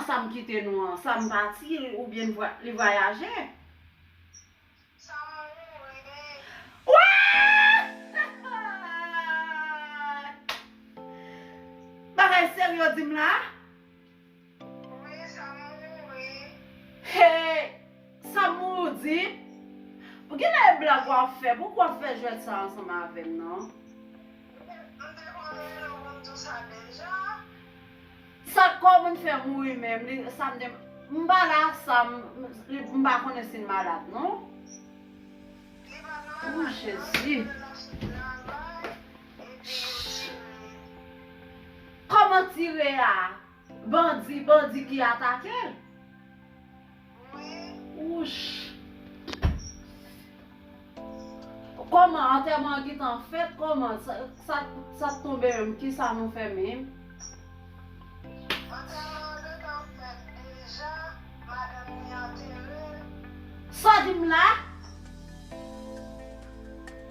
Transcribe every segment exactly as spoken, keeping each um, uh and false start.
Sam kite nou an, Sam pati oubyen li vwa- li vwayaje? Sa mouri, babe. What? Bagay serye w di m la? Wi, sa mouri. Hey, Sam mouri w di? Ou gen lè e blag w ap fè, poukò w ap fè jwèt sa ansanm avè m non? M te konn rele w pou m di w sa deja. Sa kòman fè mouri menm? Li sa m te m pa la sa m li- m pa konnen si l malad non. Li pa t malad Oh non, Jezi. li te nan travay, epi yo tire. Kòman tire a? Bandi, bandi ki atake l? Wi. Wouch. Kòman antèman an gentan fèt? Kòman sa, sa, sa t tonbe menm? Kisa nou fè menm? Antèman an gentan fèt deja, madanm li antere l. Sa w di m la?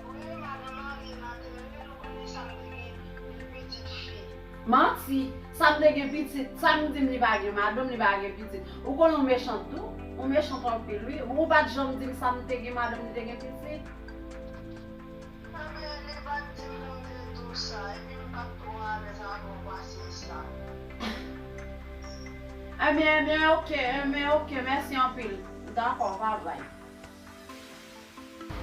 Wi, madanm mari l antere l, ou konnen Sam te gen pitit fi. Manti. Sam te gen pitit. Sam di m li pa gen madanm, li pa gen pitit. Ou konnen w mechan tou? Ou mechan anpil wi. Ou pa t janm di m Sam te gen madanm, li te gen pitit. Ebyen, li pa t di m pou m te di w sa, epi m pa t twò alèz avè w pase sa. Ebyen, ebyen, oke, ebyen, oke, mèsi anpil. Dakò, babay.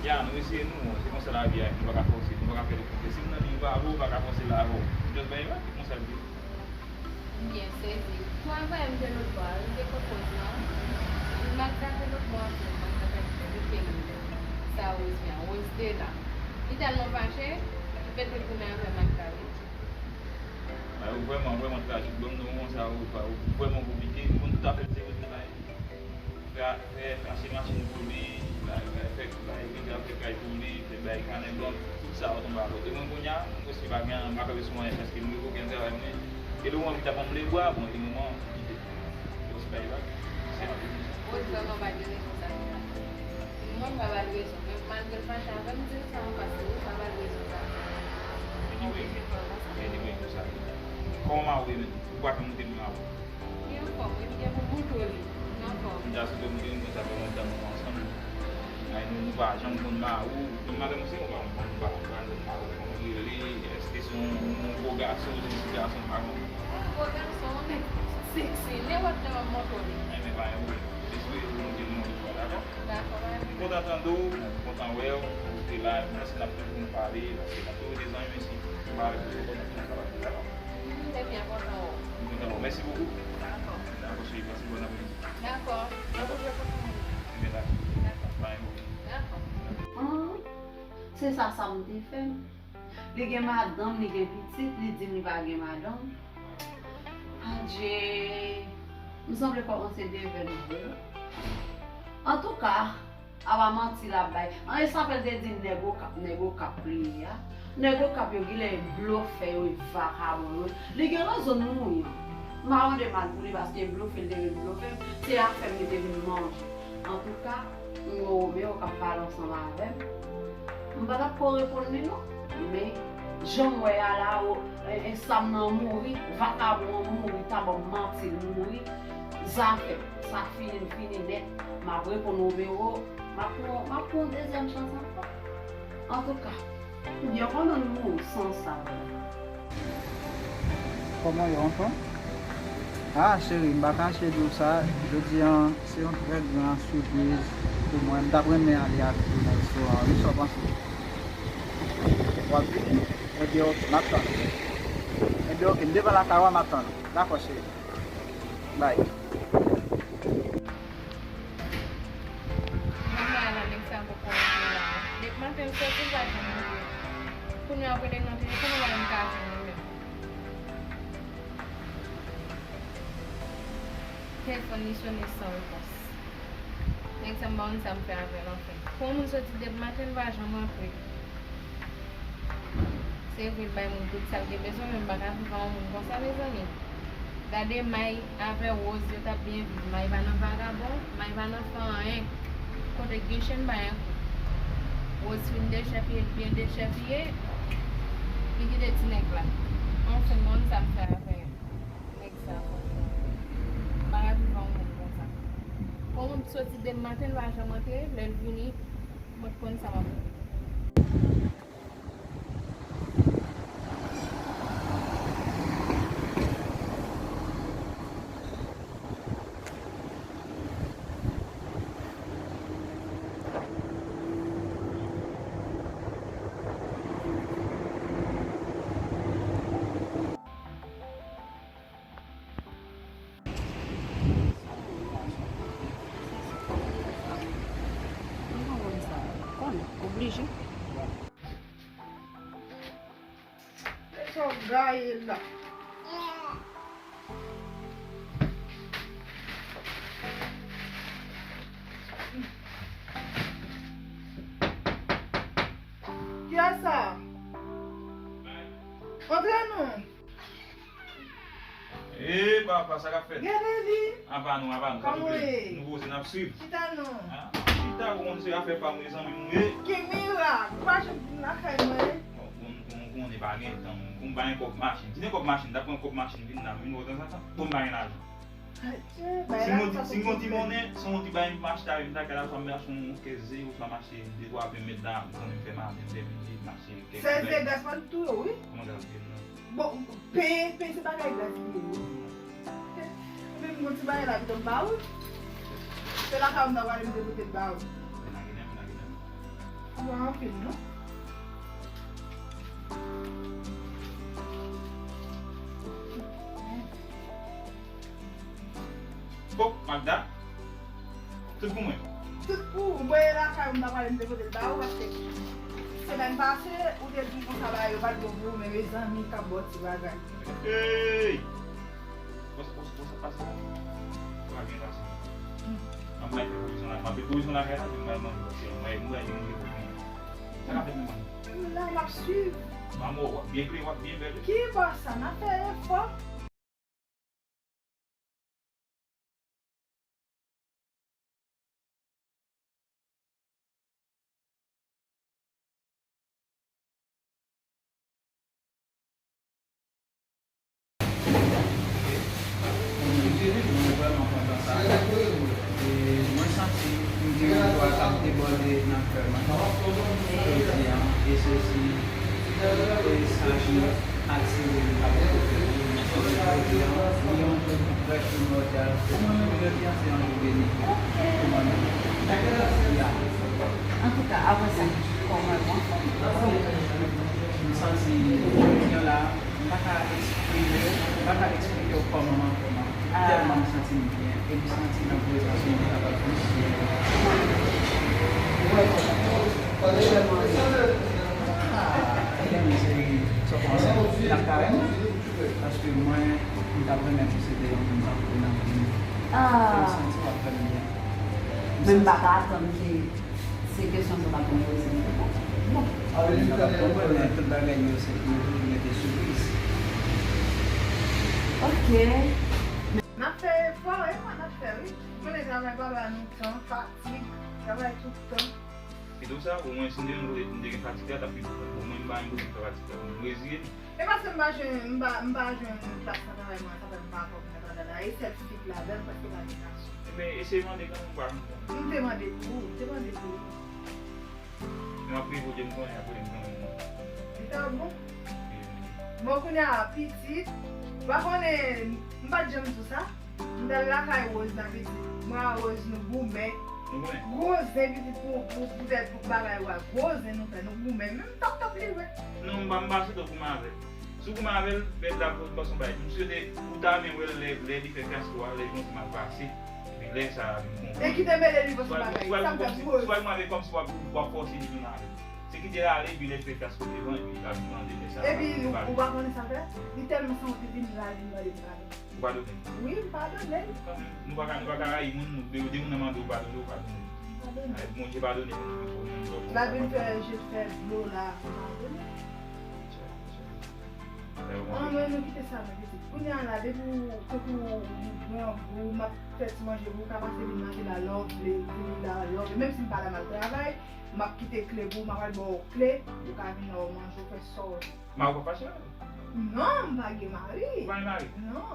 Ya, nou eseye nou, se konsa lavi a, nou pa ka fòse, nou pa ka fè l konte. Si m nan liy pa avè w, ou pa ka fòse l avè w. Just bay back, se konsa l ye. M byen sezi. Travay m te lòtbò a, rive kot pòs lan, li maltrate lòtbò a tou, maltrate l, trete l. Sa Rose fè a, Rose te la. Li tèlman fache, li pete goumen avè Magda wi. Bagay yo vrèman, vrèman trajik. Bon, nan moman sa yo, bagay yo vrèman konplike. Li konn tout afè l te rete la. Fè, fè, achte machin pou li, fè, fè, fè, fè kay pou li, fè bay kanè blan, tout sa yo tonbe atò. E mwen kounye a, mwen prèske pa gen, m pa kanpe sou anyen, paske m revoke nan travay mwen. E lè w anvi t ap ban m lebra, bon, e moman, m kite. Yo se bay bak, se anvi konsa. Rose vrèman ba l rezon sa. Mwen m pa ba l rezon, men malgre l fache avè m, m di l sa anfas tou, m pa ba l rezon sa. Anyway, anyway, konsa. Kòman w ye menm? Ou pa fè moute m la. Li anfòm wi, m gen pou m montre w li. Li anfòm. M ta swete w montre m konsa fè lontan nou ansanm. Ay, nou, nou pa janm konn mari w. Menm madanm ou se yon pa, m pa, m pa, m pa janm mari w. Kòman w rele? Èske se yon, yon gwo gason, se yon ti gason, m pa konn. Yon gwo gason, yon nèg seksi. Nenpòt lè m ap montre w li. Ebyen, pa gen pwoblèm. Jis rele pou montre m yon lòt fwa, dakò? Dakò, pa gen pwoblèm. M kontan tande w, m kontan wè w, ou te la, mèsi n ap toujou nou pale, paske n ap toujou de zanmi, menm si m pa avèk ou, m kontan toujou sa pase, dakò? M te byen kontan wè w. M kontan wè w. Mèsi bokou. Dakò. Dakò, cheri, pase bòn apremidi. Dakò. Dakò. Ebyen, dakò. Dakò. Pa gen pwoblèm. Dakò. An, se sa Sam te fè m. Li gen madanm, li gen pitit, li di m li pa gen madanm. Adje, m sanble kòmanse devèn vre. Antouka, apa manti l ap bay. An, e sa fè l te di nèg Okap, nèg Okap li ye a. Nèg Okap yo genlè e blofè, yo e vakabon, yo. Li gen rezon l mouri an. M pa mande mal pou li paske e blofè l te vin blofè m, se afè m li te vin manje. Antouka, m wè Romeo k ap pale ansanm avè m. M pa t ap ko reponn li non. Men, jan m wè a la, o, e, e, Sam nan mouri, vakabon an mouri, ta ban m manti, l mouri. Zafè, sa fini, l fini nèt. M ap reponn Romeo, m ap pran, m ap pran yon dezyèm chans ankò. Antouka, m byen konnen l mouri san sa vre. Kòman yo anfòm? Ah, cheri, m pa kache di w sa, jodi a, se yon trè gran sipriz pou mwen. M t ap renmen ale avèk ou nan restoran an, wi, sa w panse? W ap vini? Ebyen, oke, m ap tann ou. Ebyen, oke, m devan lakay ou a, m ap tann ou. Dakò, cheri. Bye. Mwen la, nèg sa poko rive la. Depi maten m soti, m pa jwenn li. Kounye a, w ap rele nan telefòn, ou pa menm ka jwenn li menm. Telefòn li sonnen san repons. Nèg sa, m pa konn sa m fè avè l anfen. Pou yon moun soti depi maten, l pa janm rantre. Se vre, l bay moun tout sa l gen bezwen, men m pa ka viv ak yon moun konsa, mezanmi. Gade May avè Rose, yo t ap byen viv. May pa nan vagabon, May pa nan fè anyen. Kote k gen chen, pa gen kou. Rose fin dechèpiye, l byen dechèpiye, li kite ti nèg la. Anfen, m pa konn sa m fè avè nèg sa, franchman. M pa Soti demen maten, l pa janm antre, lè l vini, mwen konn sa m ap fè. Oblije. Sa w gaye la. Kiyès sa? Antre non. E papa, sa k ap fèt? Gade li. Apa nou, apa nou, sa nou vle? Nou poze, n ap swiv. Chita non. Ah, chita, ou konn se afè pa m, mezanmi, nou ye. Ki mirak, ou pa janm vin lakay mwen. Bon, bon, bon, bon, konnen pa gen tan, m pa gen kòb machin. Si te kòb machin, m t ap pran kòb machin vin la, m vin wè w tanzantan. Bon, m pa gen lajan. Si m gon ti, si m gon ti monnen, si m gon ti bagay m achte avè m, m ta ka al swa m achte yon kèk ze, oswa m achte de twa pen m met la, m konnen m fè maten, m fè midi, m achte kèk ze. Sèl ze gras pa t tou yo, wi. Kòman gras vye m nan? Bon, pen, pen se bagay gras li ye, wi. Menm gon ti bagay la, pito m ba ou. Se lakay ou m ta prale, m te pote l ba ou. Mennage nan, mennage nan. Ou pa anpil, non? Bon, Magda, tout pou mwen. Tout pou ou. Mwen lakay ou, m ta prale, m te pote l ba ou, paske semèn pase, ou te di m konsa bagay yo pa t bon pou ou, men mezanmi, k ap ba w ti bagay. Hey! Bon, sa, bon, sa, bon, sa pase la. Sa pa byen pase. Hmm. M ap bay pwovizyon la, m ap bay pwovizyon lakay la, epi m pral manje, paske mwen, mwen, mwen, mwen, mwen. Sa k ap fèt menm? M la, m ap swiv. Manman, w ap byen klere, w ap byen bèl. Ki bò sa? N ap fè efò. Mwen vrèman kontan sa. E mwen santi m gen yon jwa k ap debòde nan kè mwen. Jodi a, e se si, e sa ki atire m k ap kote ou, men jodi a, li yon jou trè primòdyal pou mwen menm. Jodi a se yon jou beni pou mwen menm. Ya. Antouka, apre sa, kòman w anfòm? M santi, kounye a la, m pa ka eksprime, m pa ka eksplike w kòman m anfòm. Ah. Tèlman m santi m byen, e m santi nan prezans mwen m kapab plis byen. Ah, e byen, se sa w panse, lakay mwen, paske mwen, m t ap renmen pou se te yon moun tankou w nan vi m. Ah. E m santi w ap fè m byen. Men m pa ka atann ke se kesyon sa w t ap poze m. Bon. Mwen pa konprann, men tout bagay yo se pou yo toujou mete sou Kris. Ok. N ap fè efò, efò n ap fè, wi. Ou konnen travay pa ba nou tan, fatig, travay tout tan. Pito sa, omwen si m te yon kote m te gen fatig la, t ap pi bon. Omwen m pa gen kote m fè fatig la. M reziye m. E paske m pa jwenn, m pa, m pa jwenn plas nan travay mwen an, sa fè m pa konprann, pa dada. E sèl fi k ladan l, prèske pa gen gason. Ebyen, eseye mande kanmenm, ou pa konprann. M te mande pou ou, m te mande pou ou. Men w ap priye Bondye, m konnen, apre m konnen. Li ta bon. Bon, kounye a, pitit, ou pa konnen, m pa t janm di w sa. M t al lakay Rose la, pitit. Mwen ak Rose, nou goumen. Nou goumen? Gwo zen, pitit, pou, pou, poutèt pou bagay ou a. Gwo zen nou fè, nou goumen. Menm tòp tòp li vre. Non, m pa, m pa sou tan goumen avè l. Si w goumen avè l, bèl la, pou, pou son bagay. M swete ou ta renmen wè l lè, lè li fè fyasko a, lè li montre mal pase. Epi lè sa a, vin konprann. E ki te mele li pou son bagay? Sa m fè pou Rose. Si w al goumen avè l, kòmsi w ap, w ap fòse li vin avè l. Se kite l ale, epi lè l fè fyasko devan, epi l ap mande lè sa a. Epi ou pa konnen sa fè? Li tèlman santi vin la, li mande m padon. Ou padone l? Wi, m padone l. Kanmenm, nou pa ka, nou pa ka rayi moun, nou, de, de moun nan mande w padone, ou padone l. M padone l. Ay, Bondye padone moun, moun, moun, moun. L ap vin fè je fè dlo la, m padone l. An, men nou kite sa, men pitit. Kounye a la, depi w, tankou mwen, ou, m ap fè ti manje pou ou, ka pase vin manje la, lè w vle, vini la, lè w vle. Menm si m pa la, m al travay, m ap kite kle pou ou, m ap al ba w kle, ou ka vin la, w manje, w fè sa w vle. Mari w pa fache avè l? Non, m pa gen mari. Ou pa gen mari? Non.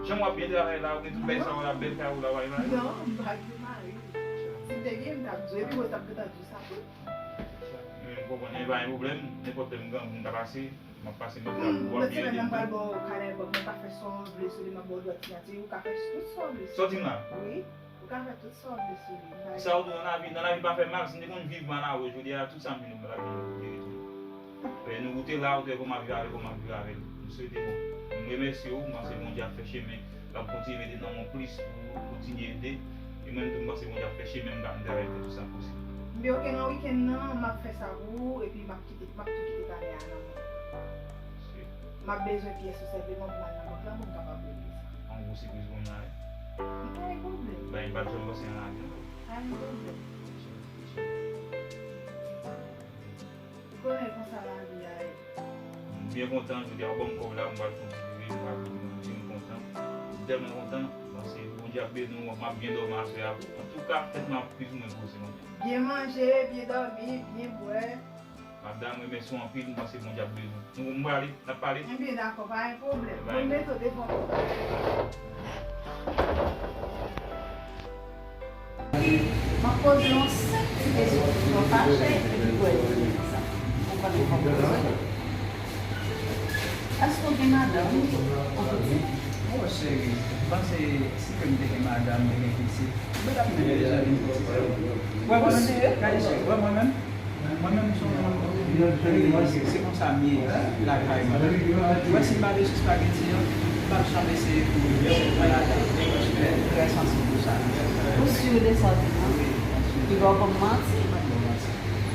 Jan w ap byen travay la, ou gen tout bèl sa w la, bèl kay ou la, ou pa gen mari? Non, m pa gen mari. Te gen, m t ap di w, epi mwen t ap gentan di w sa tou. M konprann, e pa gen pwoblèm, nenpòt lè m grangou, m ka pase, m ap pase, m ap grangou, w ap vin ede m tou. Lòt semèn nan, m pral ba w kalè bòb, mwen ka fè sa w vle sou li, m ap ba w dwat siyati, ou ka fè tout sa w vle sou li. Sa w di m la? Wi, ou ka fè tout sa w vle sou li. Sa w di w nan lavi, nan lavi pa fè mal, si m te konn viv Manawo jodi a, tout sa m vin nan lavi m te retounen. Fè nou ou te la, ou te wè kòman m ap viv avè l, kòman m ap viv avè l. M swete bon. M remèsye w, m panse Bondye ap fè chemen, l ap kontinye mete nan men w plis pou w kontinye ede. E mwen menm tou, m panse Bondye ap fè chemen, m ka, m travay pou tout sa posib. Byen, oke, nan wikenn nan, m ap fè sa pou ou, epi m ap kite, m ap tou kite kalè a nan men w. M ap bezwen pyès ou senpleman pou m al nan bank la, pou m kapab regle sa. Yon gwo sipriz pou m la, wi. Pa gen pwoblèm. Bagay m pa t janm panse nan lavi m. Pa gen pwoblèm. Konnen konsa lavi a ye. M byen kontan, jodi a, w ban m kòb la, m pral fè yon ti rive, m pral fè yon ti, m kontan. M tèlman kontan, paske Bondye ap beni w, m ap byen dòmi aswè a. Antouka, tèt mwen ap plis ou mwens poze kounye a. Byen manje, byen dòmi, byen bwè. Madam, remèsye w anpil, m panse Bondye ap beni w. Nou, m prale, n ap pale. Ebyen, dakò, pa gen pwoblèm. Bon, m mete w devan pòt la. M ap poze yon senp ti kesyon pou w fache, epi pou w di sa. Ou konnen fò m poze. Èske w gen madanm, ou pitit? O, cheri, m panse si ke m te gen madanm, m te gen pitit, m pa t ap menm bezwen vin pitit. Ou serye? Gade, cheri, wè mwen menm. Mwen menm, m se yon moun, se konsa m ye lakay mwen. Ou wè, si m pa de sou espageti an, m p ap janm eseye pou m pran ladan. Mwen trè sansib pou sa. Ou si de sa w di m nan? Wi, mwen si. Ki ba w kòm manti? M pa t ba w manti.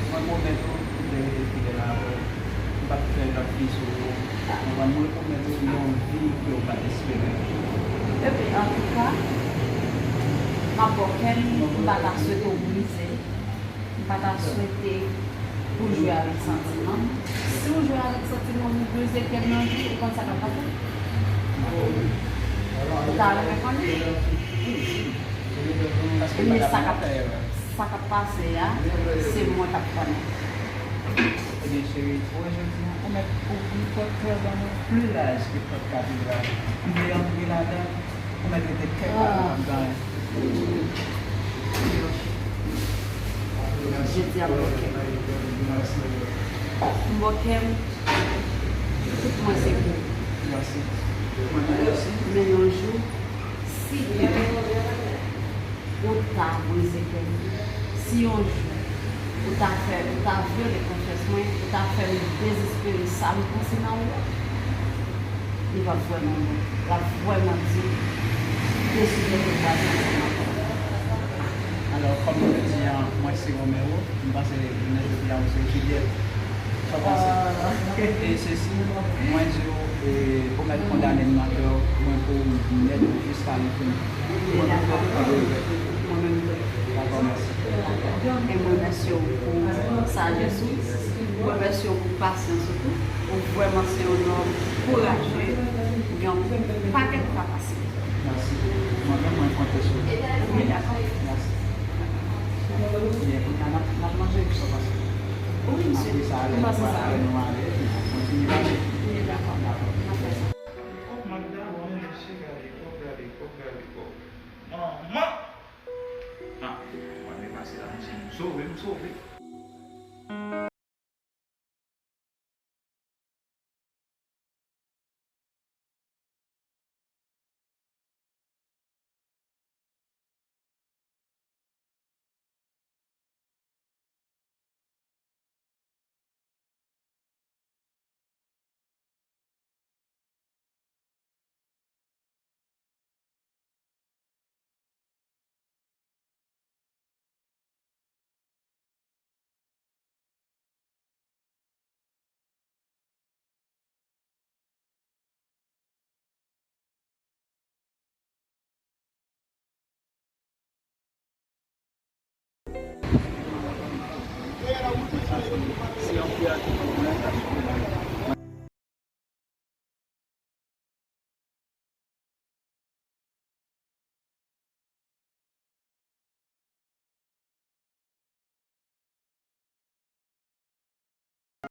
Mwen pwomèt ou, m te rete fidèl avè w. M p ap fè lòt fi sou ou. Ou konprann? Mwen pwomèt ou yon vi ke w pa t espere. Epi, antouka, m ap ba w kè m, m pa ta swete w brize. M pa ta swete pou w jwe avèk santiman m. Si w jwe avèk santiman m, ou brize kè m nan vi, ou konn sa k ap pase? Ou ta renmen konnen? Ebyen, sa k ap, sa k ap pase a, se mwen k ap konnen. Ebyen, cheri, ou wè jodi a, ou mèt ouvri pòt kè w ban mwen pli laj ke pòt katedral. M vle antre ladan l. Ou mèt rete kèk pa m ap ganyen. Jodi a, m bò kè m. M bò kè m. Tout mwen se pou ou. Mèsi. Mwen menm osi. Men yon jou, si ou ta brize kè m, si yon jou ou ta fè, ou ta vyole konfyans mwen, ou ta fè m dezespere sa m panse nan ou a, li p ap vrèman bon. L ap vrèman di, deside pou l pa janm ansanm avè w. Alò, kòm nou te di a, mwen se Romero, m panse jounen jodi a, ou se Juliette. Sa w panse? E se si mwen di w, e, ou mèt kondane m nan kè w, mwen pou w nèt jiska lenfini. Mwen menm tou. Dakò, mèsi. E mwen remèsye w pou sajès ou. Mwen remèsye w pou pasyans ou tou. Ou vrèman se yon nonm kouraje. Ou gen yon pakèt kapasite. Mèsi. Mwen menm, mwen konte sou ou. Wi, dakò. Mèsi. Byen, kounye a, n ap, n ap manje, kisa w panse? Wi, mesye. Apre sa, lè nou ale, nou ale, epi nou kontinye pale. Wi, dakò. Dakò. N ap fè sa. Kòk madam, men mesye, gade kòk, gade kòk, gade kòk. Manman! Ah, mwen depase la, mesye, m sove, m sove.